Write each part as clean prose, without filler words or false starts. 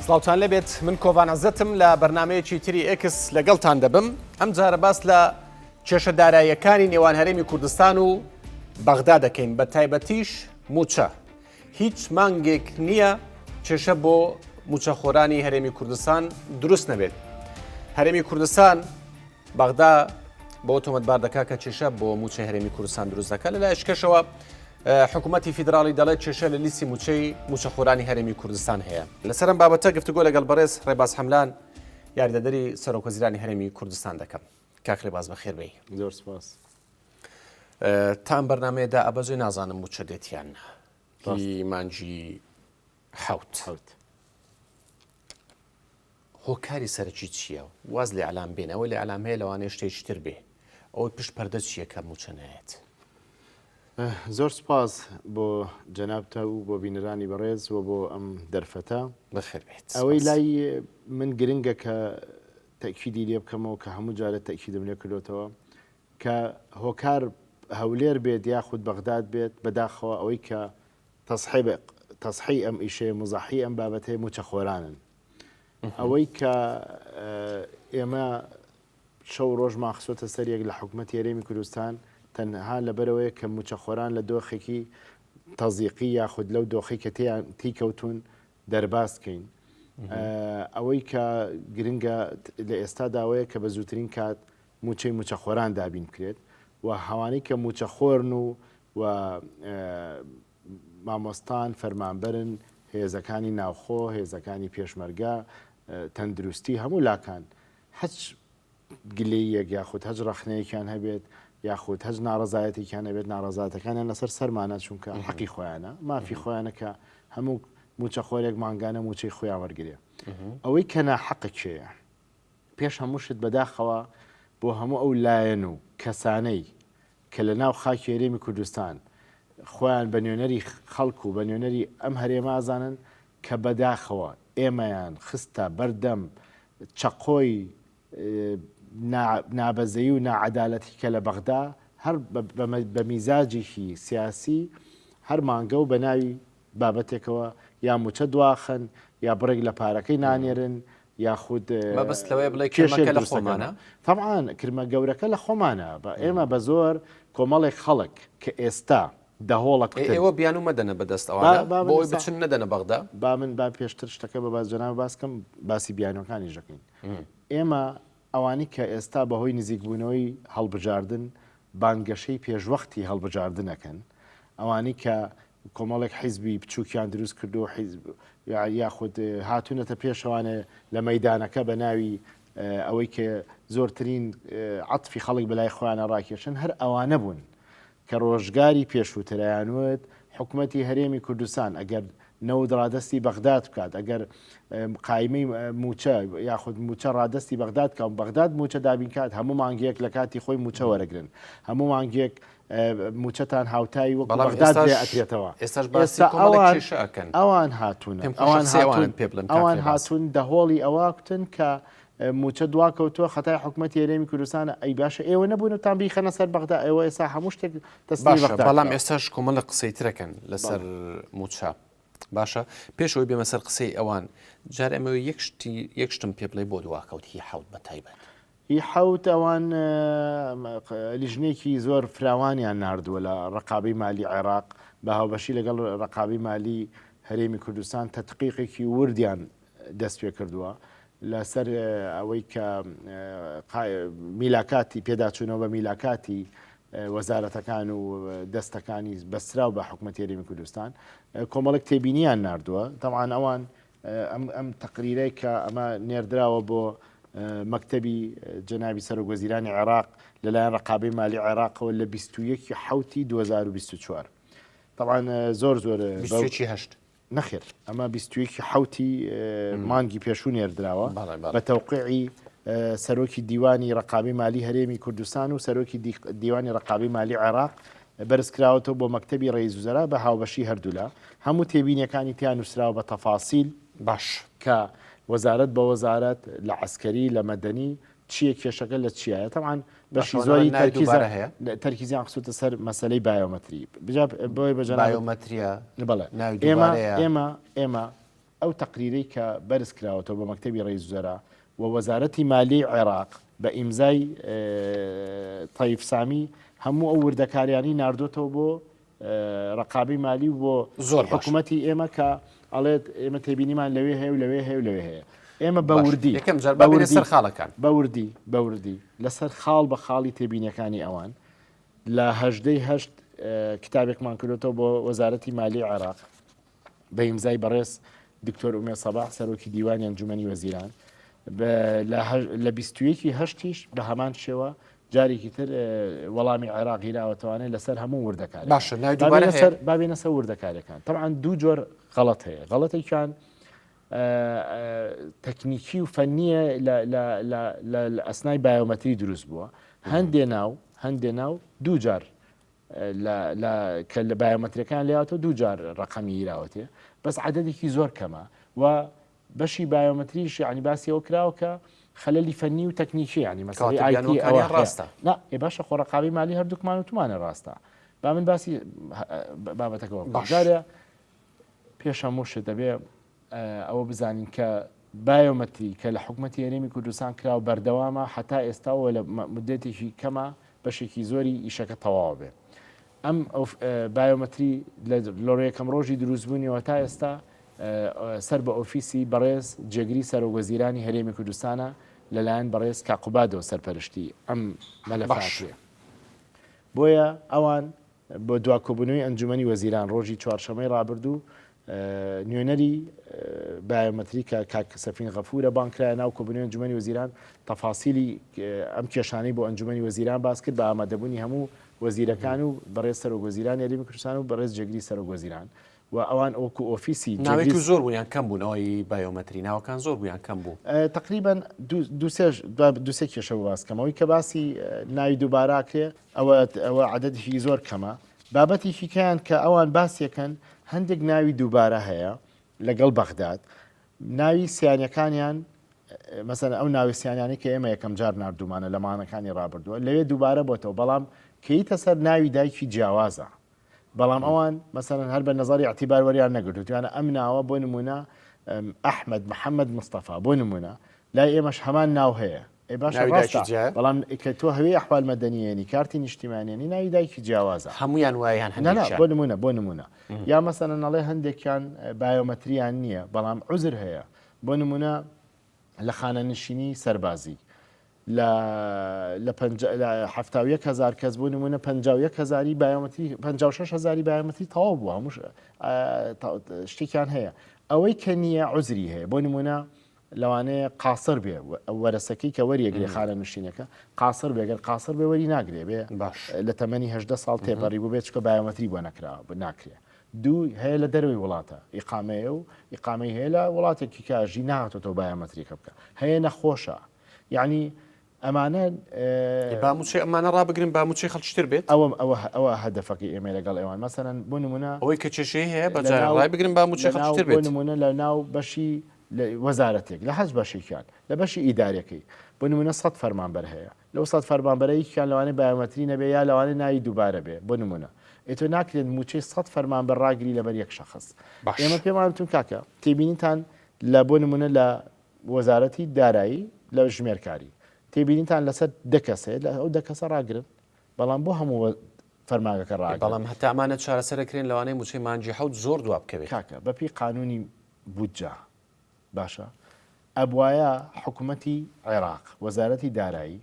سڵاوتان لێبێت من کۆڤان عزەتم لە بەرنمەیەکی تری ئێکس لەگەڵتان دەبم ئەم جارە باس لە کێشە داراییەکانی نێوان هەرێمی کوردستان و بەغدا دەکەین بە تایبەتیش موچە هیچ مانگێک نییە کێشە بۆ موچەخۆرانی هەرێمی کوردستان دروست نەبێت هەرێمی کوردستان بەغدا بۆ تۆمەتبار دەکات کە کێشە بۆ موچەی هەرێمی کوردستان دروست دەکات لە لایشکەشەوە حکوومەتی فیدراڵی دەڵێت کێشە لە لیستی موچەی موچەخۆرانی هەرێمی کوردستان هەیە لەسەرم بابەتە گفتوگۆ لەگەڵ بەڕێز ڕێباز حەملان یاریدەدەری سەرۆکوەزیرانی هەرێمی کوردستان دەکەم کاک ڕێباز بەخێر بێی. زۆر سپاس. تا ئەم بەرنمەیەدا ئەبەزێ نازانم موچە دێت یان نا هی مانگی حوت حوت. هۆکاری سەرەکی چییە؟ واز لە ئەلام بێن ئەوەی لە ئەلام هەیە لەوانەیە شتێکی تر بێ ئەوەی پشت پەردە چییە کە موچە نایەت؟ زۆر سپاس بۆ جەنابتە و بۆ بینەرانی بەڕێز و بۆ ئەم دەرفەتە. بەخێر بێیت. ئەوەی لای من گرنگە کە تەئکیدی لێ بکەمەوە کە هەموو جارێ تەئکیدم لێ کردۆتەوە کە هۆکار هەولێر بێت یاخود بەغداد بێت بەداخەوە ئەوەی کە تەسحی ئەم ئیشەیە مزەحی ئەم بابەتەیە موچەخۆرانن ئەوەی کە ئێمە شەو ڕۆژمان خسۆتە سەریەک لە حکومەتی هەرێمی کوردستان تەنها لەبەرەوەیە کە موچەخۆران لە دۆخێکی تەزیقی یاخود لەو دۆخی کە تێیان تیکەوتون دەرباز کەین. ئەوەی کە گرنگە لە ئێستادا ئەوەیە کە بە زووترین کات مووچەی مووچەخۆران دابین بکرێت و هەوانەی کە مووچەخۆرن و و مامۆستان، فەرمانبەرن، هێزەکانی ناوخۆ، هێزەکانی پێشمەرگە، تەندروستی، هەموو لاکان هەچ گلەییەک یاخود هەچ ڕەخنەیەکیان هەبێت یاخود هەچ ناڕەزایەتێکیان هەبێت ناڕەزاتەکانیان لەسەر سەرمانە چونکە حەقی خۆیانە مافی خۆیانە کە هەموو موچەخۆرێک مانگانە موچەی خۆیان وەرگێ ئەوەی کە ناحەقە کێیە پێش هەموو شت بەداخەوە بۆ هەموو ئەو لایەن و کەسانەی کە لە ناو خاکی هەرێمی کوردستان خۆیان بە نوێنەری خەڵک و بە نوێنەری ئەم هەرێمە ئازانن کە بەداخەوە ئێمەیان خستە بەردەم چەقۆی نابەزەیی و ناعەدالەتی کە لە بەغدا هەر بە میزاجێکی سیاسی هەر مانگە و بە ناوی بابەتێکەوە یا موچە دواخەن یا بڕێک لە پارەکەی نانێرن یاخود مەبەست لەوەیە بڵێ کێشێک لە خۆمانە؟ تەبعەن کرمە گەورەکە لە خۆمانە ئێمە بە زۆر کۆمەڵێک خەڵک کە ئێستا دەهۆڵە کوتن. ئێوە بیانوو مەدەنە بە دەست ئەوانە بۆ ئەوەی بچن نەدەنە بەغدا؟ با من با پێشتر شتەکە بە باس جەناب باس کەم باسی بیانووەکانیش دەکەین. ئێمە ئەوانی کە ئێستا بەهۆی نزیکبوونەوەی هەڵبژاردن بانگەشەی پێشوەختی هەڵبژاردن ئەکەن، ئەوانی کە کۆمەڵێک حیزبی بچووکیان دروست کردو حیزب یاخود هاتوونەتە پێشەوانێ لە مەیدانەکە بە ناوی ئەوەی کە زۆرترین عەتفی خەڵک بەلای خۆیانە ڕاکێشن هەر ئەوانە بوون کە ڕۆژگاری پێشووتر ئەیانوت حکومەتی هەرێمی کوردستان ئەگەر نەوت ڕادەستی بەغداد بکات، ئەگەر قایمەی مووچە یاخود مووچە ڕادەستی بەغداد بکات و بەغداد مووچە دابین کات، هەموو مانگێک لە کاتی خۆی مووچە وەرەگرن، هەموو مانگێک مووچەتان هاوتای وەکو بەڵام بەغداد لێ ئێستاش ئەکرێتەوە. ئێستاش باسی ئێستا کۆمەڵێک ئەوان کێشە ئەکەن. ئەوان هاتوونە پێم خۆشە ئەوان قسەی هاتوون ئەوانت پێ بڵێم کاک ئەوان ڕێباز. هاتوون دەهۆڵی ئەوە کوتن کە مووچە دواکەوتووە خەتای حکومەتی هەرێمی کوردستانە ئەی باشە ئێوە نەبوون تان بیخەنە سەر بەغدا ئێوە ئێستا هەموو شتێک تەسلیمی باشە بەغدا بەڵام کراوە. ئێستاش کۆمەڵە قسەی ترەکەن لەسەر مووچە باشە پێش ئەوەی بێمە سەر قسەی ئەوان جار ئەمەوێ یەک شتی یەک شتم پێ بڵێ بۆ دواکەوت هی حەوت بە تایبەت. هی حەوت ئەوان لیژنەیەکی زۆر فراوانیان ناردووە لە ڕقابەی مالی عێراق بە هاوبەشی لەگەڵ ڕقابەی مالی هەرێمی کوردستان تەدقیقێکی وردیان دەست پێ کردووە لەسەر ئەوەی کە میلاکاتی پێداچوونەوە بە میلاکاتی وەزارەتەکان و دەستەکانی بەستراو بە حکوومەتی هەرێمی کوردستان کۆمەڵێک تێبینیان ناردووە تەوان ئەوان ئەم تەقریرەی کە ئەمە نێردراوە بۆ مەکتەبی جەنابی سەرۆک وەزیرانی عێراق لەلایەن ڕقابەی مالی عێراقەوە لە 21 حوتی 2024 طبعا زۆر زۆر 28 نەخێر ئەمە 21 حوتی مانگی پێشوو نێردراوە بە تەوقیعی سەرۆکی دیوانی ڕقابی مالی هەرێمی کوردستان و سەرۆکی دیوانی ڕقابی مالی عێراق بەرزکراوەتەوە بۆ مەکتەبی ڕەئیس وزەرا بە هاوبەشی هەردوولا، هەموو تێبینیەکانی تیا نووسراوە بە تەفاسیل، باش. کە وەزارەت بە وەزارەت، لە عەسکەری، لە مەدەنی، چییە کێشەکە لە چیایە، تەبعەن باشە بەشی ئەوە زۆری ناوی تەرکیزە دووبارە هەیە؟ تەرکیزیان خستووتە سەر مەسەلەی بایۆمەتری. بجا بۆیە بە جەنابت بایۆمەتریە بەڵێ ناوی ئێمە دووبارەیە؟ ئێمە ئێمە. ئەو تەقریرەی کە بەرز کراوەتەوە بە مەکتەبی ڕەئیس وزەرا و وەزارەتی مالیەی عێراق بە ئیمزای تەیف سامی هەموو ئەو وردەکاریانەی ناردۆتەوە بۆ ڕەقابەی مالی و بۆ زۆر باش. حکوومەتی ئێمە کە ئەڵێت ئێمە تێبینیمان لەوێ هەیە و لەوێ هەیە و لەوێ هەیە ئێمە بە باش. وردی یەکەم جار بە با بێینە وردی سەر خاڵەکان. بە وردی بە وردی لەسەر خاڵ بە خاڵی تێبینیەکانی ئەوان لە هەژدەی هەشت کتابێکمان کردۆتەوە بۆ وەزارەتی مالی عێراق بە ئیمزای بەڕێز دکتۆر ئومێد سەباح سەرۆکی دیوانی ئەنجومەنی وەزیران لە 21 هەشتیش بە هەمان شێوە جارێکی تر وەڵامی عێراق هیراوەتوانێت لەسەر هەموو وردەکاری باشە ناوی دووبارە هەیە؟ بابێنە سەر وردەکاریەکان طبعا دوو جۆر غەڵەت هەیە غەڵەتێکیان تەکنیکی و فەنیە لە ئەسنای بایۆمەتری دروست بووە هەندێ ناو هەندێ ناو دوو جار لە لە کە لە بایۆمەترەکان لاتەوە دوو جار ڕقەمی هیراوەتێ بەس عددێکی زۆر کەمە و بەشی بایۆمەتریش یعنی باسی ئەوە کراوە کە خەلەلی فەنی و تەکنیکی یعنی مەسەلەی کەواتە IT ئەوە بیانووەکانیان هەیە. ڕاستە. نا ئێ باشە خۆ ڕقابەی مالی هەردووکمان و تومانە ڕاستە با من باسی بابەتەکەەوە بکەم. باش. جارێ پێش هەموو شت دەبێ ئەوە بزانین کە بایۆمەتری کە لە حکومەتی هەرێمی کوردستان کرا و بەردەوامە هەتا ئێستاوە لە مدەتێکی کەمە بەشێکی زۆری ئیشەکە تەواو بێ ئەم بایۆمەتری لە یەکەم ڕۆژی دروستبوونیەوە تا ئێستا سەر بە ئۆفیسی بەڕێز جێگری سەرۆک وەزیرانی هەرێمی کوردستانە لەلایەن بەڕێز کاک قوبادەوە سەرپەرشتی ئەم باش. مەلەفاتێ بۆیە ئەوان بۆ دوا کۆبوونەوەی ئەنجومەنی وەزیران ڕۆژی چوارشەمەی ڕابردوو نوێنەری بایۆمەتری کە کاک سەفین غەفورە بانگ کرایە ناو کۆبوونەوەی ئەنجومەنی وەزیران تەفاسیلی ئەم کێشانەی بۆ ئەنجومەنی وەزیران باس کرد بە ئامادەبوونی هەموو وەزیرەکان و بەڕێز سەرۆک وەزیرانی هەرێمی کوردستان و بەڕێز جێگری سەرۆک وەزیران و ئەوان وەکو ئۆفیسی ناوێکی زۆر بوون یان کەم بوون ئەوەی بایۆمەتری ناوەکان زۆر بوو یان کەم بوو؟ تقریبا دوو سێ کێشە باس کەمەوەی کە باسی ناوی دووباراکرێ ئەوە ئەوە عەدەدێکی زۆر کەمە. بابەتێکی کەیان کە ئەوان باسیەکەن هەندێک ناوی دووبارە هەیە لەگەڵ بەغداد ناوی سیانەکانیان مەسەن ئەو ناوی سیانانی کە ئێمە یەکەم جار نردومانە لە مانەکانی ڕابردووە لەوێ دووبارە بۆتەوە بەڵام کەیتە سەر ناوی دایکی جیاوازە بەڵام ئەوان مەسەلەن هەر بە نەزەری ئیعتیبار وەریان نەگرت وتویانە ئەم ناوە بۆ نمونە ئەحمەد محەمەد مستەفا بۆ نمونە لای ئێمەش هەمان ناو هەیە ئەی باشە ناوی دایکی ڕاستە جیایە؟ بەڵام کە تۆ هەوێی ئەحوال مەدەنیەنی کارتی نیشتیمانیەنی ناوی دایکی جیاوازە هەمویان وایە یان نا نا هەندێکیان؟ بۆ نمونە بۆ نمونە یا مەسەلەن ئەڵێ هەندێکیان بایۆمەتریان نییە بەڵام عوزر هەیە بۆ نمونە لە خانەنشینی سەربازی لە لە پەنجا لە 71 هەزار کەس بۆ نمونە 51 هەزاری بایۆمەتری 56 هەزاری بایۆمەتری تەواو بووە هەموو شتێکیان هەیە ئەوەی کە نییە عوزری هەیە بۆ نمونە لەوانەیە قاسر بێ وەرەسەکەی کە وەریەگرێ خانە نشینەکە قاسر بێ گەر قاسر بێ وەری ناگرێ بێ باش لە تەمەنی هەدە ساڵ تێپەڕی بوو بێ چکە بایۆمەتری بۆ نەکرا ناکرێ دوو هەیە لە دەرەوەی وڵاتە ئیقامەیە و ئیقامەی هەیە لە وڵاتێکی کە ژی نهاتۆتەوە بایۆمەتریەکە بکە هەیە نەخۆشە یعنی ئەمانە با موچەی ئەمانە ڕابگرن با موچەی خەڵکی تر بێت ئەوە ئەوە ئەوە هەدەفەکەی ئێمە لەگەڵ ئێوان مەسەلەن بۆ نمونە ئەوەی کە کێشەی هەیە بە جارێ ڕایبگرن با موچەی خەڵکی تر بۆ بێت نمونە لە ناو بەشی وەزارەتێک لە هەچ بەشێکیان لە بەشی ئیدارەکەی بۆ نمونە 100 فەرمانبەر هەیە لەو سەد فەرمانبەرە یەکیان لەوانەیە بایۆمەتری نەبێ یا لەوانەیە ناوی دووبارە بێ بۆ نموونە ئێ تۆ ناکرێت مووچەی سەد فەرمانبەر ڕاگری لەبەر یەک شەخس باش. ئێمە پێمان وتون کاکە تێبینیتان لە بۆ نموونە لە وەزارەتی دارایی لە ژمێرکاری تێبینیتان لەسەر دە کەس هەیە لە ئەو دە کەسە ڕاگرن بەڵام بۆ هەموو فەرمانگەکە ڕاگرن. بەڵام هەتا ئەمانە چارەسەرەکرێن لەوانەیە مووچەی مانگی حەوت زۆر دوا بکەوێت. کاکە بەپێی قانوونی بودجە باشە ئەبوایە حکومەتی عێراق وەزارەتی دارایی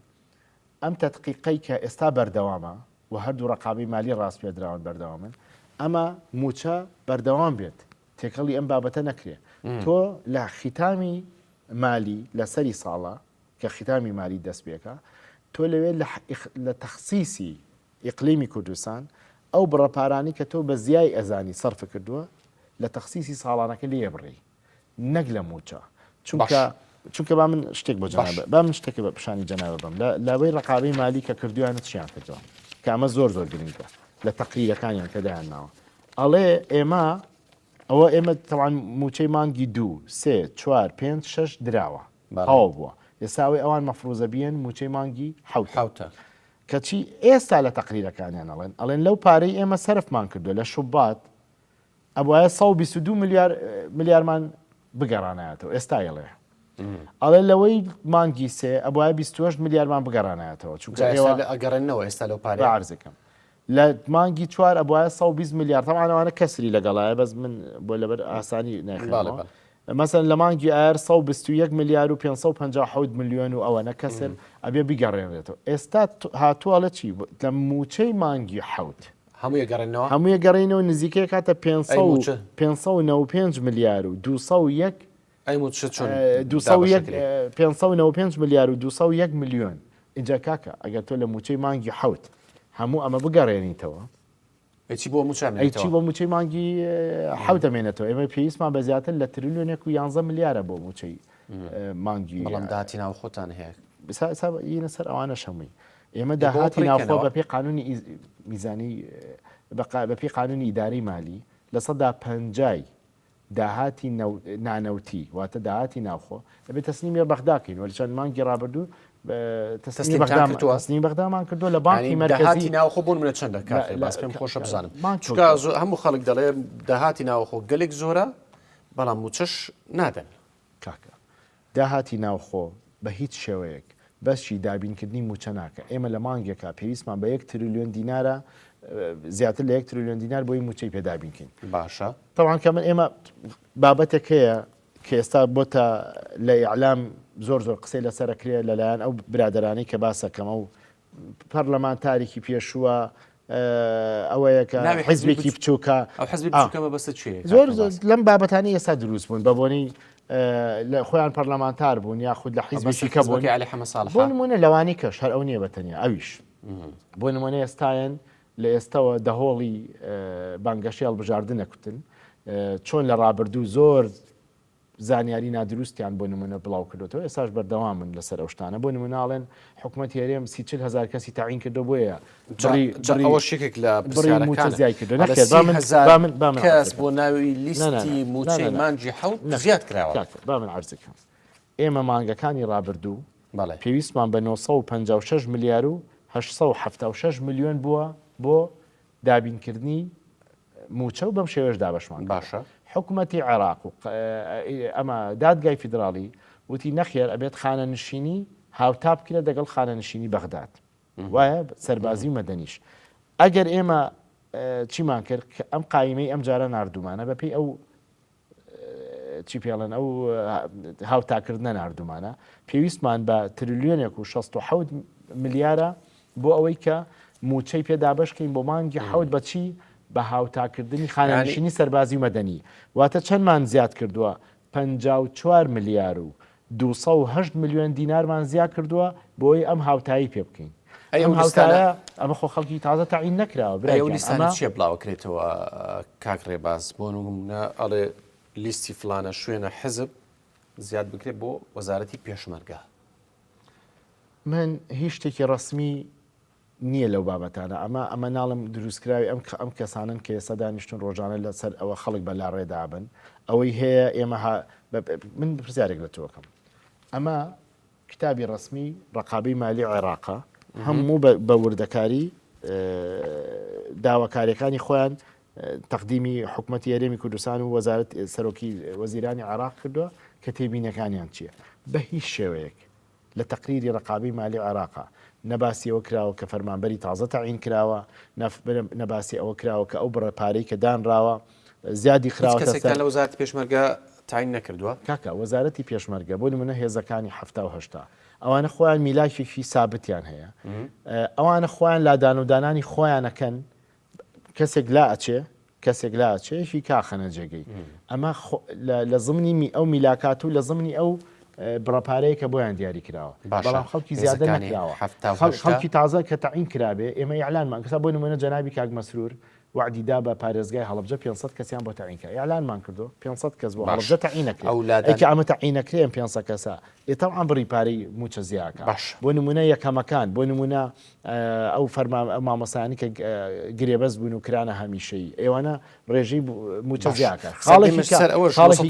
ئەم تەدقیقەی کە ئێستا بەردەوامە و هەردوو ڕەقابەی مالی ڕاسپێردراون بەردەوامن ئەمە موچە بەردەوام بێت تێکەڵی ئەم بابەتە نەکرێ تۆ لە خیتامی مالی لە سەری ساڵە کە خیتامی مالی دەست پێکا تۆ لەوێ لە تەخسیسی ئیقلیمی کوردستان ئەو بڕە پارانەی کە تۆ بە زیای ئەزانی سەرف کردووە لە تەخسیسی ساڵانەکە لێ بڕی نەک لە مووچە چونکە چونکە با من شتێک بۆ جەناب با من شتێک بە پیشانی جەنابە بم لە لاوەی ڕقابەی مالی کە کردویانە چیان کردووە کە ئەمە زۆر زۆر گرنگە لە تەقریرەکانیان کە دایان ناوە ئەڵێ ئێمە ئەوە ئێمە تەوان موچەی مانگی دوو سێ چوار پێنج شەش دراوە تەواو بووە ئێستا ئەوەی ئەوان مەفروزە بیەن موچەی مانگی حەوتە حوتە کەچی ئێستا لە تەقریرەکانیان ئەڵێن ئەڵێن لەو پارەی ئێمە سەرفمان کردووە لە شوبات ئەبوایە 122 ملیار ملیارمان. بگەڕانایەتەوە ئێستا ئەڵێ ئەڵێ لەوەی مانگی سێ ئەبوایە 28 ملیارمان بگەڕانایەتەوە چونکە ئێوە ئەگەڕێنەوە ئێستا لەو پارەیە عەرزەکەم لە مانگی چوار ئەبوایە 120 ملیار تەبعەن ئەوانە کەسری لەگەڵایە بەس من بۆ لەبەر ئاسانی نایخوێنمەوە مەسەن لە مانگی ئایار 121 ملیار و 557 ملیۆن و ئەوەنە کەسر ئەبێ بیگەڕێنرێتەوە ئێستا هاتووە ئەڵێ چی لە مووچەی مانگی حەوت هەمووی گەڕێنەوە هەمووی گەڕێنەوە نزیکەی کاتە 595 ملیار و 201 ئەی مووچە چۆن 595 ملیار و 201 ملیۆن ئینجا کاکە ئەگەر تۆ لە مووچەی مانگی حەوت هەموو ئەمە بگەڕێنیتەوە ئەی چی بۆ مووچە ئەی چی بۆ مووچەی مانگی حەوت دەمێنێتەوە ئێمە پێویستمان بە زیاتر لە تریلیۆنێک و یانزە ملیارە بۆ مووچەی مانگی بەڵام داهاتی ناوخۆتان هەیە یینە سەر ئەوانە شەمووی ئێمە داهاتی ناوخۆ بەپێی قانونی میزانی بەپێی قانونی ئیداری مالی لە سەدا پەنجای داهاتی نانەوتی واتە داهاتی ناوخۆ دەبێت تەسلیمی بەغدا کەین وەلی چەند مانگی ڕابردوو تەسلیمی بەغدا تەسلیمی بەغدامان کردووە لە بانکی مەرکەزی ناوخۆ بۆ منە چەندە کاک باس پێم خۆشە بزانم چونکە هەموو خەڵک دەڵێ داهاتی ناوخۆ گەلێک زۆرە بەڵام مووچەش نادەن. کاکە داهاتی ناوخۆ بە هیچ شێوەیەک بەشی دابینکردنی مووچە ناکا. ئێمە لە مانگێکا پێویستمان بە یەک تریلیۆن دینارە، زیاتر لە یەک تریلیۆن دینار بۆی مووچەی پێ دابین کەین. باشە. تەبعەن کە من ئێمە بابەتێک هەیە کە ئێستا بۆتە لە ئیعلام زۆر زۆر قسەی لەسەر ئەکرێ لەلایەن ئەو برادەرانەی کە باسەکەم ئەو پەرلەمانتارێکی پێشووە ئەوەیە کە حزبێکی بچووکە زۆر لەم بابەتانی ئێستا دروست بوون بە بۆنەی لە خۆیان پەرلەمانتار بوون یاخود لە حیزبێکی کە بوون بۆ نمونە لەوانی کەش هەر ئەو نییە بە تەنیا ئەویش بۆ نمونە ئێستایەن لە ئێستەوە دەهۆڵی بانگەشەی هەڵبژاردنە کوتن چۆن لە ڕابردوو زۆر زانیاری نادروستیان بۆ نمونە بڵاو کردۆتەوە ئێستاش بەردەوامن لەسەر ئەو شتانە بۆ نمونە ئەڵێن حکومەتی هەرێم سی 40 هەزار کەسی تەعین کردو بۆیە بڕی بڕی ئەوەش یەکێک لە بڕی موچە زیای کردو نەخێر با من با من با من کەس بۆ ناوی لیستی موچەی مانگی حەوت زیاد کراوە با من عەرز کەم ئێمە مانگەکانی ڕابردوو پێویستمان بە 956 ملیار و 876 ملیۆن بووە بۆ دابینکردنی مووچە و بەم شێوەیەش دابەشمان کردووە. باشە. حکومەتی عێراق و ئەمە دادگای فیدراڵی وتی نەخێر ئەبێت خانەنشینی هاوتا بکرێت دەگەڵ خانەنشینی بەغداد وایە سەربازی و مەدەنیش. ئەگەر ئێمە چیمان کرد کە ئەم قایمەی ئەم جارە ناردوومانە بەپێی ئەو چی پێڵێن ئەو هاوتاکردنە ناردومانە پێویستمان بە تریلیۆنێک و 67 ملیارە بۆ ئەوەی کە موچەی پێ دابەشکەین بۆ مانگی حەوت بەچی بە هاوتاکردنی خانەنشینی سەربازی و مەدەنی واتە چەندمان زیاد کردووە 54 ملیار و 208 ملیۆن دینارمان زیاد کردووە بۆی ئەم هاوتایی پێ بکەین ئەی ئەم هاوتایە ئەمە خۆ خەڵکی تازە تەعین نەکراوە برای ئەو لیستانە چیە بڵاوەکرێتەوە کاک ڕێباز بۆ نمونە ئەڵێ لیستی فلانە شوێنە حزب زیاد بکرێت بۆ وەزارەتی پێشمەرگە من هیچ شتێکی ڕسمی نییە لەو بابەتانە ئەمە ئەمە ناڵم دروستکراوی ئەم ئەم کەسانن کە ئێستا دانیشتون ڕۆژانە لەسەر ئەوە خەڵک بە لاڕێدابن ئەوەی هەیە ئێمە من پرسیارێک لە تۆکەم ئەمە کتابی ڕەسمی ڕەقابەی مالی عێراقە هەموو بە وردەکاری داواکاریەکانی خۆیان تەقدیمی حکومەتی هەرێمی کوردستان و وەزارەت سەرۆکی وەزیرانی عێراق کردووە کە تێبینەکانیان چییە بە هیچ شێوەیەک لە تەقریری ڕقابی مالی عێراقا نەباسی ئەوە کراوە کە فەرمانبەری تازە تەعین کراوە نەباسی ئەوە کراوە کە ئەو بڕە پارەی کە دانراوە زیادی خراوەتە سەر. هیچ کەسێکتان لە وەزارەتی پێشمەرگە تەعین نەکردووە؟ کاکە وەزارەتی پێشمەرگە بۆ نمونە هێزەکانی 70 و 80 ئەوانە خۆیان میلاکێکی سابتیان هەیە ئەوانە خۆیان لادان و دانانی خۆیانەکەن کەسێک لا ئەچێ کەسێک لا ئەچێ یەکی کاخەنە جێگەی ئەمە لە زمنی ئەو میلاکات و لە زمنی ئەو بڕەپارەیە کە بۆیان دیاری کراوە بەڵام خەڵکی زیادە نەکراوە خەڵکی تازە کە تەعین کرابێ ئێمە ئیعلانمان کەسا بۆ نمونە جەنابی کاک مەسرور وەعدی دا بە پارێزگای هەڵەبجە 500 کەسیان بۆ تەعین کرا ئیعلانمان کردو 500 کەس بۆ هەڵەبجە تەعین نەکرێ ئەی کە ئەمە تەعین نەکرێ ئەم 500 کەسە ئێ تەبعەن بڕی پارەی مووچە زیاکا بۆ نمونە یەکەمەکان بۆ نمونە ئەو فەرما ئەو مامۆستایانی کە گرێبەست بوون و کرانە هەمیشەیی ئێوانە ڕێژەی مووچە زیاکە خاڵێکی سەر ئەوەش خاڵێکی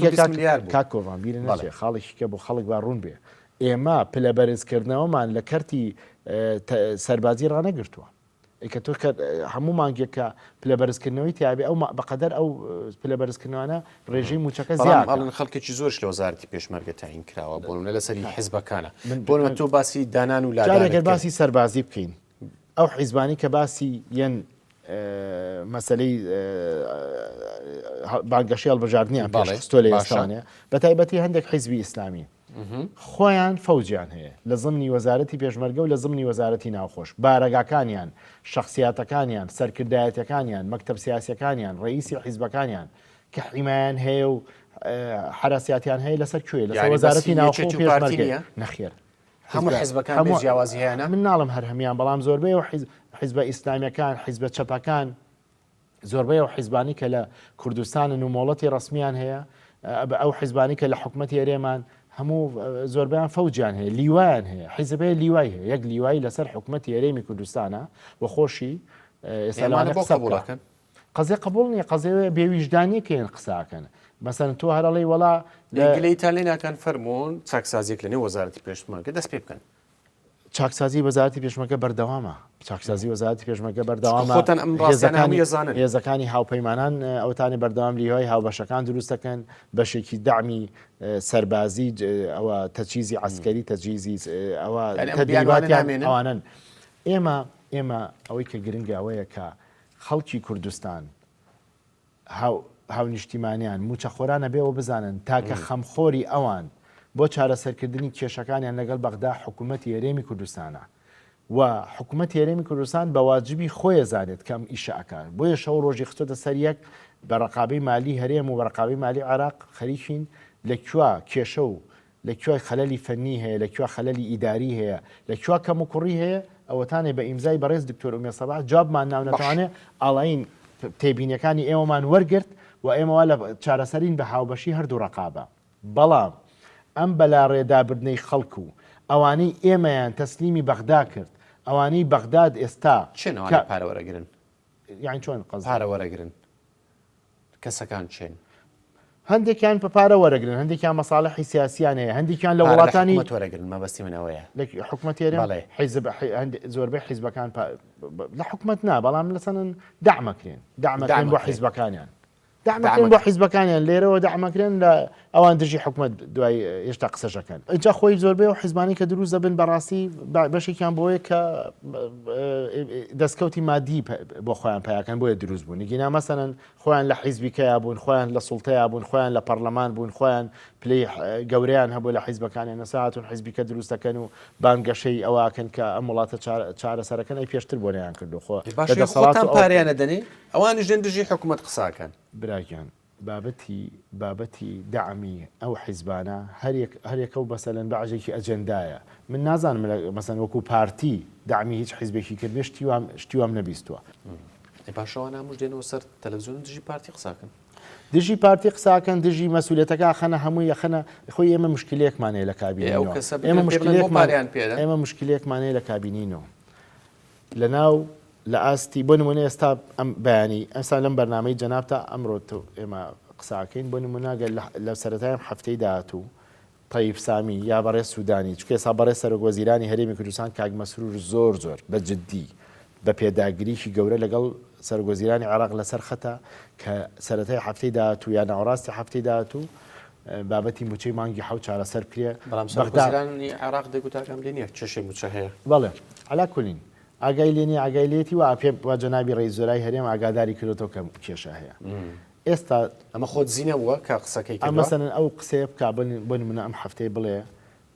کاک کۆڤان بیرت نەچێ خاڵێکی کە بۆ خەڵک با ڕوون بێ ئێمە پلە بەرزکردنەوەمان لە کەرتی سەربازی ڕانەگرتووە. ئەی کە تۆ کە هەموو مانگێک کە پلە بەرزکردنەوەی تیابێ ئەو بەقەدەر ئەو پلە بەرزکردنەوانە ڕێژەی مووچەکە بەڵام زیاد ئەڵێن خەڵکێکی زۆرش لە وەزارەتی پێشمەرگە تەعین کراوە بۆ نمونە لەسەری حزبەکانە من بۆ نمونە تۆ باسی دانان و جارێ لادانت گەر کرد. باسی سەربازی بکەین ئەو حیزبانەی کە باسی یەن مەسەلەی بانگەشەی هەڵبژاردنیان پێش بەڵێ خستووە لە باشە. ئێستاوانە بە تایبەتی هەندێک حیزبی ئیسلامی خۆیان فەوجیان هەیە لە زمنی وەزارەتی پێشمەرگە و لە زمنی وەزارەتی ناوخۆش، بارەگاکانیان، شەخسیاتەکانیان، سەرکردایەتیەکانیان، مەکتەب سیاسیەکانیان، ڕەئیسی حیزبەکانیان کە حیمایان هەیە و حەراسیاتیان هەیە لەسەر کوێ؟ لەسەر یانی وەزارەتی بەسی ناوخۆ یەکێتی و و پارتی پێشمەرگەیە. نییە؟ نەخێر. هەموو حیزبە حیزبەکان بێ هەموو جیاوازی هەیانە؟ من ناڵێم هەر هەموویان بەڵام زۆربەی ئەو حیزبە ئیسلامیەکان، حیزبە چەپەکان، زۆربەی ئەو حیزبانەی کە لە کوردستانن و مۆڵەتی ڕەسمیان هەیە، ئەو حیزبانەی کە لە حکومەتی هەرێمان هەموو زۆربەیان فەوجیان هەیە، لیوایان هەیە، حیزب هەیە لیوای هەیە، یەک لیوای لەسەر حکومەتی هەرێمی کوردستانە و خۆشی ئێستا ئێمانە لەوانەیە بۆ قسە قبوڵ بکا. ئەکەن؟ قەزیە قبوڵ نییە، قەزیە بێویژدانیە کە یەن قسە ئەکەن. مەسەلەن تۆ هەر ئەڵێی وەڵا لێ لە گلەییتان لێ ناکەن فەرموون چاکسازیەک لەنێو وەزارەتی پێشمەرگە دەست پێ بکەن. چاکسازی وەزارەتی پێشمەرگە بەردەوامە چاکسازی وەزارەتی پێشمەرگە بەردەوامە خۆتان ئەم ڕاستیانە هەمووی ئەزانن. هێزەکانی هاوپەیمانان ئەوتانێ بەردەوام لیوای هاوبەشەکان دروست دەکەن بەشێکی دەعمی سەربازی ئەوە تەجهیزی عەسکەری تەجهیزی ئەوە یانی ئەم بیانوانە تەدریباتیان نامێنن؟ ئەوانەن ئێمە ئێمە ئەوەی کە گرنگە ئەوەیە کە خەڵکی کوردستان هاونیشتیمانیان، مووچەخۆران ئەبێ ئەوە بزانن تاکە خەمخۆری ئەوان بۆ چارەسەرکردنی کێشەکانیان لەگەڵ بەغدا حکومەتی هەرێمی کوردستانە و حکومەتی هەرێمی کوردستان بە واجبی خۆی ئەزانێت کە ئەم ئیشە ئەکات بۆیە شەو ڕۆژی خستۆتە سەر یەک بە ڕەقابەی مالی هەرێم و بە ڕەقابەی مالی عێراق خەریکین لە کوێ کێشە و لە کوێ خەلەلی فەنی هەیە، لە کوێ خەلەلی ئیداری هەیە، لە کوێ کەموکوڕی هەیە، ئەوەتانێ بە ئیمزای بەڕێز دکتۆر ئومێد سەباح جوابمان ناونەتوانێ ئاڵاین تێبینیەکانی ئێوەمان وەرگرت و ئێمە وا لە چارەسەرین بە هاوبەشی هەردوو ڕەقابە. بەڵام ئەم بەلاڕێدابردنەی خەڵک و ئەوانەی ئێمەیان تەسلیمی بەغدا کرد، ئەوانەی بەغداد ئێستا کێن کە. ئەوانەی پارە وەرەگرن؟ یانی چۆن قەزدت؟ پارە وەرەگرن. کەسەکان کێن؟ هەندێکیان بە پارە وەرەگرن، هەندێکیان مەساڵحی سیاسیان هەیە، هەندێکیان لە پارە لە وڵاتانی حکومەت وەرەگرن مەبەستی من ئەوەیە. لە حکومەت هەرێم؟ بەڵێ. حیزب زۆربەی حیزبەکان لە حکومەت نا، بەڵام لەسەنن دەعمەکرێن، دەعمەکرێن بۆ دەعمەکرێن. حیزبەکانیان. دەعمەکرێن بۆ حیزبەکانیان لێرەوە دەعمەکرێن لە ئەوان دژی حکومەت دوای هێشتا قسەشەکەن. ئینجا خۆی زۆربەی ئەو حیزبانەی کە دروست دەبن بەڕاستی بەشێکیان بۆیە کە دەستکەوتی مادی بۆ خۆیان پیاکەن بۆیە دروست بوون گینا مەسەلەن خۆیان لە حیزبی کەیا بوون خۆیان لە سوڵتەیا بوون خۆیان لە پەرلەمان بوون خۆیان پلەی گەورەیان هەبوو لە حیزبەکانیان نەسا هاتوون حیزبی کە دروست دەکەن و بانگەشەی ئەوەکەن کە ئەم وڵاتە چارەسەرەکەن ئەی پێشتر بۆ نەیان کردو خۆ لە باشە دەسەڵات خۆتان و ئەو پارەیان ئەدەنێ ئەوانیش دێن دژی حکومەت قساکەن. براگیان بابەتی بابەتی دەعمی ئەو حیزبانە هەریەک هەریەکەو مەسەلەن بەعزێکی ئەجێندایە من نازانم لە مەسەن وەکو پارتی دەعمی هیچ حیزبێکی کردبێ شتی وام شتی وام نەبیستووە. ئەی باشە ئەوان هەمووش دێنەوە سەر تەلەفزیۆن و دژی پارتی قساکەن. دژی پارتی قساکەن دژی مەسئولیەتەکە ئەخەنە هەمووی ئەخەنە خۆی ئێمە مشکلەیەکمان هەیە لە ئێ ئەو کابینەی نۆ کەسە ئێمە بگرن پێ بڵێن بۆ مشکلەیەکمان پارەیان پێدەن؟ ئێمە مشکلەیەکمان هەیە لە کابینەی نۆ لەناو لە ئاستی بۆ نمونە ئێستا ئەم بەیانی ئەستا لەم بەرنامەی جەنابتا ئەمڕۆ تۆ ئێمە قساکەین بۆ نمونە گەر لە سەرەتای ئەم هەفتەی داهاتوو تەیف سامی یا بەڕێز سودانی چونکە ئێستا بەڕێز سەرۆک وەزیرانی هەرێمی کوردستان کاک مەسرور زۆر زۆر بە جدی بە پێداگریی گەورە لەگەڵ سەرۆک وەزیرانی عێراق لەسەر خەتە کە سەرەتای هەفتەی داهاتوو یا ناوەڕاستی هەفتەی داهاتوو بابەتی موچەی مانگی حەوت چارەسەر بکرێ. بەڵام سەرۆک وەزیرانی عێراق دەیگوت ئاگام لێ نییە کێشەی موچە هەیە. بەڵێ عەلا کولین ئاگای لێ نییە ئاگای لێیەتی وا پێم وا جەنابی ڕەئیس وزەرای هەرێم ئاگاداری کردۆتەوە کە کێشە هەیە ئێستا. ئەمە خۆ دزی نەبووە کە قسەکەی کردووە؟ مەسەلەن ئەو قسەیە بکا بۆ نمونە ئەم هەفتەیە بڵێ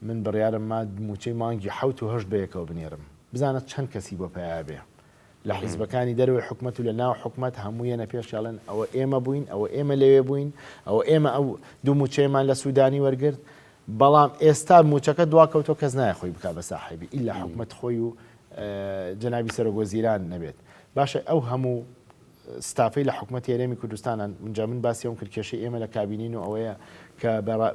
من بڕیارم ما موچەی مانگی حەوت و هەشت بەیەکەوە بنێرم بزانە چەند کەسی بۆ پەیا بێ لە حیزبەکانی دەرەوەی حکومەت و لە ناو حکومەت هەموو یەنە پێش ئەڵێن ئەوە ئێمە بووین ئەوە ئێمە لەوێ بووین ئەوە ئێمە ئەو دوو موچەیەمان لە سودانی وەرگرت بەڵام ئێستا موچەکە دواکەوتوە کەس نایە خۆی بکا بە ساحێبی ئیلا حکومەت خۆی و جەنابی سەرۆک وەزیران نەبێت باشە ئەو هەموو ستافەی لە حکومەتی هەرێمی کوردستانن منجا من باسی ئەوم کرد کێشەی ئێمە لە کابینین و ئەوەیە کە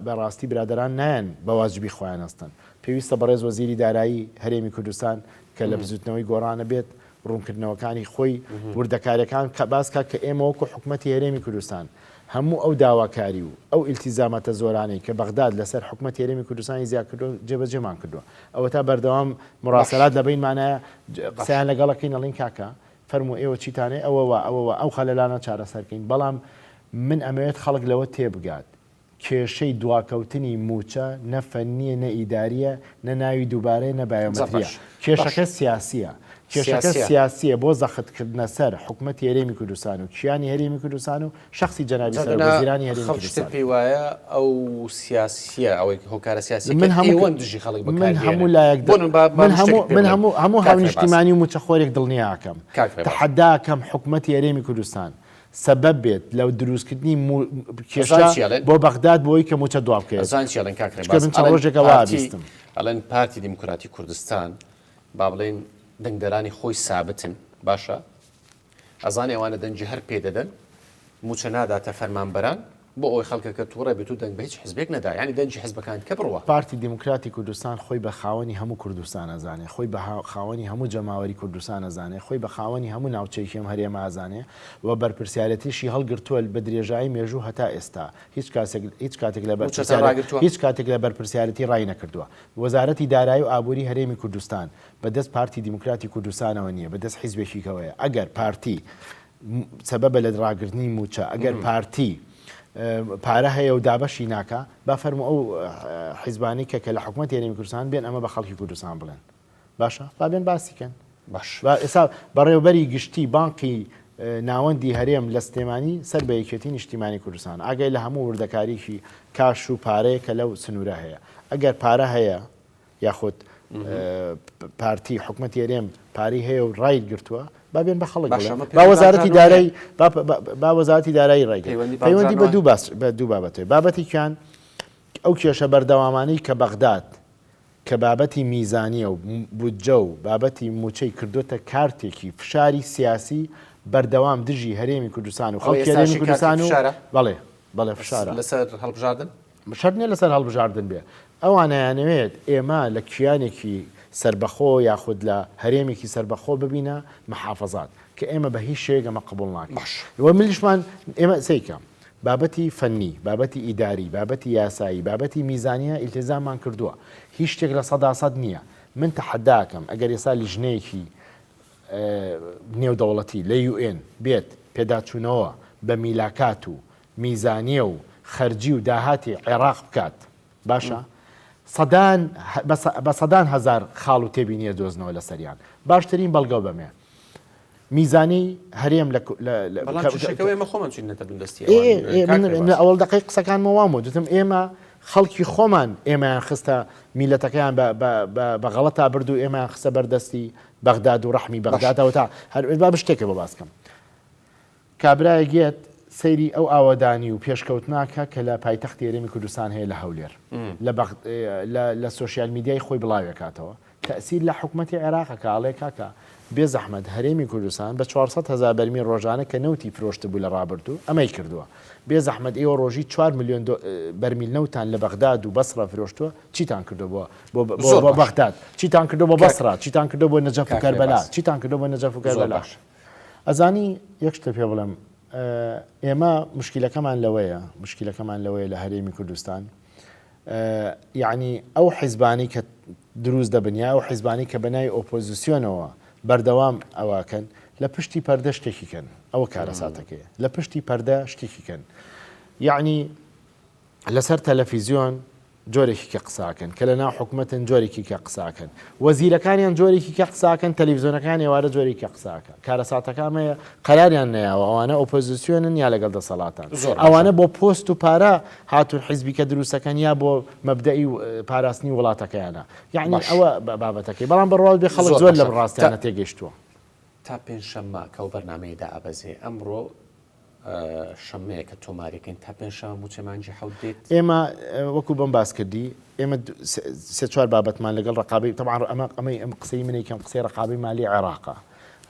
بەڕاستی برادەران نایەن بە واجبی خۆیان هەستن پێویستە بەڕێز وەزیری دارایی هەرێمی کوردستان کە لە بزوتنەوەی گۆڕانە بێت ڕوونکردنەوەکانی خۆی وردەکاریەکان باس کا کە ئێمە وەکو حکومەتی هەرێمی کوردستان هەموو ئەو داواکاری و ئەو ئیلتیزاماتە زۆرانەی کە بەغداد لەسەر حکومەتی هەرێمی کوردستانی زیاد کردووە جێبەجێمان کردووە. ئەوەتا بەردەوام باش مراسەلات لە بەینمانایە باش. قسەیان لەگەڵ ئەکەین ئەڵێین کاکە. فەرموو ئێوە چیتان هەیە ئەوە وا ئەوە وا ئەو خەلەلانە چارەسەر کەین بەڵام من ئەمەوێت خەڵک لەوە تێبگات کێشەی دواکەوتنی مووچە نە فەنییە نە ئیدارییە نە ناوی دووبارەیە نە بایۆمەترییە. کێشەکە سیاسییە. کێشەکە سیاسییە بۆ زەختکردنە سەر حکومەتی هەرێمی کوردستان و کیانی هەرێمی کوردستان و شەخسی جەنابی سەرۆک وەزیرانی هەرێمی کوردستان. خەڵکی تر پێی وایە ئەو سیاسییە، ئەوەی هۆکارە سیاسییەکە ئێوەن دژی خەڵک بەکار من هەموو لایەک من هەموو من هەموو هەموو هاونیشتیمانی و مووچەخۆرێک دڵنیاکەم تەحەداکەم حکومەتی هەرێمی کوردستان سەبەب بێت لە دروستکردنی کێشە بۆ بەغداد بۆی کە مووچە دوا بکەوێت. ئەزانی چی ئەڵێن کاک ڕێباز؟ چونکە من چەند ڕۆژێکە وا بیستم. ئەڵێن پارتی دیموکراتی کوردستان با بڵێین دەنگدەرانی خۆی سابتن باشە ئەزانێ ئەوانە دەنگی هەر پێ دەدەن مووچە ناداتە فەرمانبەران بۆ ئەوەی خەڵکەکە توڕە بێت و دەنگ بە هیچ حزبێک نەدا یانی دەنگی حزبەکان کە بڕوا. پارتی دیموکراتی کوردستان خۆی بە خاوەنی هەموو کوردستان ئەزانێ، خۆی بە خاوەنی هەموو جەماوەری کوردستان ئەزانێ، خۆی بە خاوەنی هەموو ناوچەیەکی ئەم هەرێمە ئەزانێ و بەرپرسیارێتیشی هەڵگرتووە بە درێژایی مێژوو هەتا ئێستا هیچ کاسێک هیچ کاتێک لە مووچەتان بەرپرسیارێ ڕاگرتووە؟ هیچ کاتێک لە بەرپرسیارێتی ڕای نەکردووە. وەزارەتی دارایی و ئابووری هەرێمی کوردستان بە دەست پارتی دیموکراتی کوردستانەوە نییە، بە دەست حیزبێکیکەوەیە. ئەگەر پارتی سەبەبە لە ڕاگرتنی مووچە، ئەگەر پارتی پارە هەیە و دابەشی ناکا، با فەرموو ئەو حیزبانەی کە کە لە حکومەتی هەرێمی کوردستان بێن ئەمە بە خەڵکی کوردستان بڵێن. باشە با بێن باسی کەن. باش. با ئێستا بەڕێوەبەری گشتی بانقی ناوەندی هەرێم لە سلێمانی سەر بە یەکێتی نیشتیمانی کوردستان ئاگای لە هەموو وردەکاریی کاش و پارەیە کە لەو سنوورە هەیە. ئەگەر پارە هەیە یاخود پارتی حکومەتی هەرێم پارەی هەیە و ڕایت گرتووە با بێن بە خەڵک با وەزارەتی دارایی با وەزارەتی دارایی ڕای پەیوەندی بە دوو باس بە دوو بابەتێ بابەتێکیان ئەو کێشە بەردەوامانەی کە بەغداد کە بابەتی میزانیە و بودجە و بابەتی موچەی کردوتە کارتێکی فشاری سیاسی بەردەوام دژی هەرێمی کوردستان و خەڵکی هەرێمی کوردستان و بەڵێ بەڵێ فشارە لەسەر هەڵبژاردن شەرت نیە لەسەر هەڵبژاردن بێ، ئەوان ئەیانەوێت ئێمە لە کیانێکی سەربەخۆ یاخود لە هەرێمێکی سەربەخۆ ببینە محافەزات، کە ئێمە بە هیچ شێوەیەک ئەمە قبوڵ ناکەین. باش. و ملیشمان ئێمە سەیرکە بابەتی فەنی، بابەتی ئیداری، بابەتی یاسایی، بابەتی میزانیە ئیلتیزاممان کردووە، هیچ شتێک 100% نییە. من تەحەدا ئەکەم ئەگەر ئێستا لیژنەیەکی نێودەوڵەتی لە UN بێت پێداچوونەوە بە میلاکات و میزانیە و خەرجی و داهاتی عێڕاق بکات باشە سەدان بە سەدان هەزار خاڵ و تێبینیە دۆزنەوە لەسەریان باشترین بەڵگەو بەمێ میزانی هەرێم لە ئەوەڵ دقی قسەکانمە وام و دوتم ئێمە خەڵکی خۆمان ئێمەیان خستە میلەتەکەیان بە غەڵەتا برد و ئێمەیان خستە بەردەستی بەغداد و ڕەحمی بەغدادەوە تا هەر با شتێکە بۆ باسکەم کابرایەک یەت سەیری ئەو ئاوەدانی و پێشکەوتنە کە کە لە پایتەختی هەرێمی کوردستان هەیە لە هەولێر لە بەغ لە لە سۆشیال میدیای خۆی بڵاوێکاتەوە تەئسیر لە حکومەتی عێراق ئەکا ئەڵێ کاکە بێ زەحمەت هەرێمی کوردستان بە 400 هەزار بەرمیل ڕۆژانە کە نەوتی فرۆشتبوو لە ڕابردوو ئەمەی کردووە بێ زەحمەت ئێوە ڕۆژی 4 ملیۆن بەرمیل نەوتان لە بەغداد و بەسڕە فرۆشتووە چیتان کردووە بۆ بۆ بۆ زۆر بۆ باش بەغداد چیتان کردووە بۆ کاک بەسڕە چیتان کردووە بۆ نەجەف و کاک کەربەلا ڕێباز چیتان کردووە بۆ نەجەف و زۆر کەربەلا باش ئەزانی یەک شتە پێ بڵێم ئێمە مشکلەکەمان لەوەیە مشکلەکەمان لەوەیە لە هەرێمی کوردستان یعنی ئەو حیزبانی کە دروست دەبن یا ئەو حیزبانی کە بەناوی ئۆپۆزیسیۆنەوە بەردەوام ئەوەکەن لە پشتی پەردە شتێکی کەن ئەوە کارەساتەکەی لە پشتی پەردە شتێکی کەن یعنی لەسەر تەلەفیزیۆن جۆرێکی کە قساکەن کە لە ناو حکومەتن جۆرێکی کە قساکەن وەزیرەکانیان جۆرێکی کە قساکەن تەلەڤیزیۆنەکان ئێوارە جۆرێکی کە قساکە کارەساتەکە ئەمەیە قەراریان نەیاوە ئەوانە ئۆپۆزیسیۆنن یا لەگەڵ دەسەڵاتان زۆر باشە. ئەوانە بۆ پۆست و پارە هاتوون حیزبی کە دروستەکەن یا بۆ مەبدەئی پاراستنی وڵاتەکەیانە یعنی باش. ئەوە بابەتەکەی بەڵام بڕوات بێ خەڵک زۆر زۆر باشە. لەم ڕاستیانە تا تێگەیشتووە. تا پێنجشەممە کە ئەو بەرنامەیە دائەبەزێ ئەمڕۆ شەممەیە کە تۆماریکەین تا پێنجشەممە مووچەی مانگی حەوت دێت. ئێمە وەکو بەم باس کردی ئێمە سێ چوار بابەتمان لەگەڵ ڕقابەی تەبعەن ئەمە ئەمەی ئەم قسەی منەی کەم قسەی ڕقابەی مالی عێراقە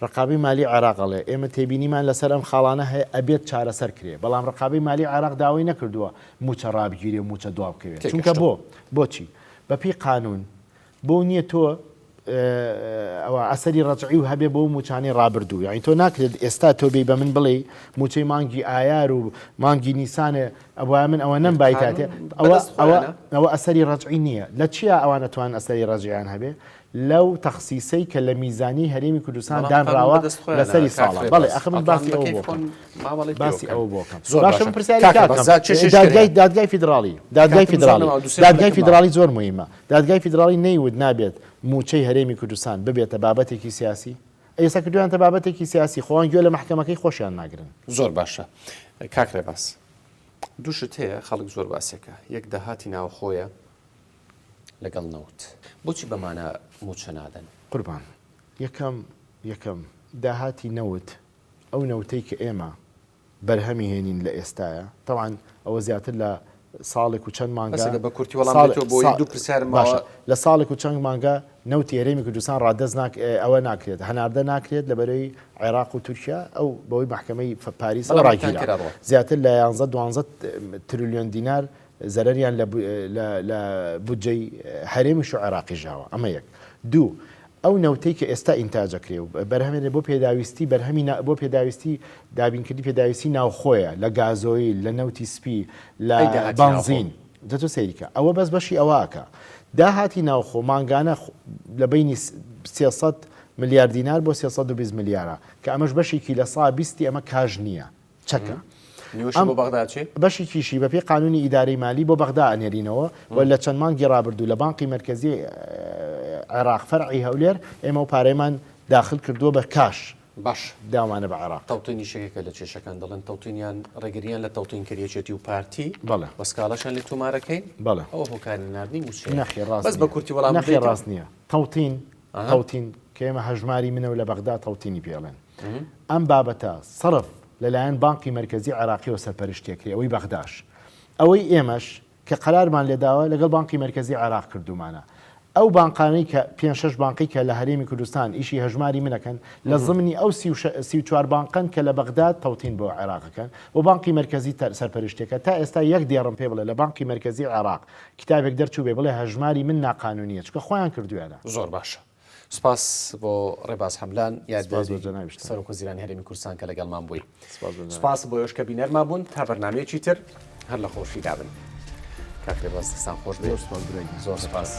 ڕقابەی مالی عێراق ئەڵێ ئێمە تێبینیمان لەسەر ئەم خاڵانە هەیە ئەبێت چارەسەر کرێ بەڵام ڕقابەی مالی عێراق داوای نەکردووە مووچە ڕابگیرێ و مووچە دوا بکەوێت چونکە تێگەشتم. بۆ بۆچی بەپێی قانون بۆ نیە تۆ ئەوە ئەسەری ڕەجعی و هەبێ بۆ موچانەی ڕابردوو یعنی تۆ ناکرێت ئێستا تۆ بێی بە من بڵێی موچەی مانگی ئایار و مانگی نیسانێ ئەبوایە من ئەوە نەم بایتاتێ ئەوە بەدەست ئەوە خۆیانە. ئەوە ئەسەری ڕەجعی نییە لە چیا ئەوان ئەتوان ئەسەری ڕەجعیان هەبێ؟ لەو تەخسیسەی کە لە میزانیەی هەرێمی کوردستان بەڵام قانون دانراوە بەدەست لە خۆیانە سەری کاک ساڵە ڕێباز بەڵێ ئەخە من ئەتوانن باسی بە ئەوە کەیف بۆ خۆن بکەم مامەڵەی پێوە باسی بکەن ئەوە بۆ بکەم زۆر باشە باشە من پرسیاری کاک کاکەم ڕێباز زا کێشەی شکر دادگای هەیە دادگای فیدراڵی دادگای کاتم زۆر فیدراڵی نەماوە دوو سێ دادگای خولەکم ماوە فیدراڵی زۆر موهیمە دادگای فیدراڵی نەیوت نابێت مووچەی هەرێمی کوردستان ببێتە بابەتێکی سیاسی ئێستا کردویانتە بابەتێکی سیاسی خۆیان گوێ لە مەحکەمەکەی خۆشیان ناگرن. زۆر باشە کاک ڕێباز دوو شت هەیە خەڵک زۆر باسێکە یەک داهاتی ناوخۆیە لەگەڵ نەوت. بۆچی بەمانە مووچە نادەن؟ قوربان یەکەم یەکەم داهاتی نەوت ئەو نەوتەی کە ئێمە بەرهەمی هێنین لە ئێستایا تەبعەن ئەوە زیاتر لە ساڵێک و چەند مانگە بەسەگە بە کورتی وەڵام ساڵ بدەیتەوە بۆ سا دوو پرسیارم باشە ماوە. لە ساڵێک و چەند مانگە نەوتی هەرێمی کوردستان ڕادەست ناک ئەوە ناکرێت هەناردە ناکرێت لە بەرەی عێراق و تورکیا ئەو بەوەی مەحکەمەی پاریسەوە بەڵام ڕاگیرا تانکەر ئەڕوا. زیاتر لە یانزە دوانزە ترلیۆن دینار زەرەریان لە لە بودجەی هەرێمیش و عێراقیش داوە ئەمە یەک. دوو، ئەو نەوتەی کە ئێستا ئینتاج ئەکرێ و بەرهەمێنرێ بۆ پێداویستی بەرهەمی بۆ پێداویستی دابینکردنی پێداویستی ناوخۆیە لە گازۆیل، لە نەوتی سپی، لە ئەی داهاتی ناوخۆ؟ بەنزین. جا تۆ سەیری کە ئەوە بەس بەشی ئەوە ئەکا. داهاتی ناوخۆ مانگانە لە بەینی 300 ملیار دینار بۆ 320 ملیارە کە ئەمەش بەشێکی لە سا بیستی ئەمە کاش نییە. چەکە. نیوەشی بۆ بەغدا ئەچێ؟ بەشیکیشی بەپێی قانونی ئیدارەی مالی بۆ بەغدا ئەنێرینەوە و لە چەند مانگی ڕابردوو لە بانقی مەرکەزی عێراق فەرعی هەولێر ئێمە ئەو پارەیەمان داخل کردووە بە کاش باش داومانە بە عێراق. تەوتینیش یەکێکە لە کێشەکان دەڵێن تەوتینیان ڕێگریان لە تەوتین کرد یەکێتی و پارتی بەڵێ. و سکاڵاشیان لێ تۆمارەکەین بەڵێ. ئەوە هۆکاری ناردنی مووچەیە. نەخێر ڕاست بەس بە نییە. کورتی وەڵام نەخێر بدەیتەوە. ڕاست نییە. تەوتین تەوتین کە ئێمە هەژماری منە و لە بەغدا تەوتینی پێ ئەڵێن. ئەم بابەتە سەرف لەلایەن بانقی مەرکەزی عێراقیەوە سەرپەرشتی ئەکرێ ئەوەی بەغداش ئەوەی ئێمەش کە قەرارمان لێداوە لەگەڵ بانقی مەرکەزی عێراق کردومانە ئەو بانقانەی کە پێنج شەش بانقی کە لە هەرێمی کوردستان ئیشی هەژماری من ئەکەن لە زمنی ئەو 34 بانقەن کە لە بەغداد تەوتین بۆ عێراق ئەکەن و بانقی مەرکەزی سەرپەرشتیەکە تا ئێستا یەک دێڕم پێ بڵێ لە بانقی مەرکەزی عێراق کتابێک دەرچووبێ بڵێ هەژماری من ناقانونیە چونکە خۆیان کردویانە. زۆر باشە سپاس بۆ ڕێباز حەملان سپاس بۆ یاریدەدەری جەنابیشتان. سەرۆک وەزیرانی هەرێمی کوردستان کە لەگەڵمان بووی. سپاس بۆ جەنابت. سپاس بۆ ئێوەش کە بینەرمان بوون تا بەرنامەیەکی تر هەر لە خۆشیدا بن. کاک ڕێباز دەستان خۆش بێ. زۆر سپاس برای گیان. زۆر سپاس.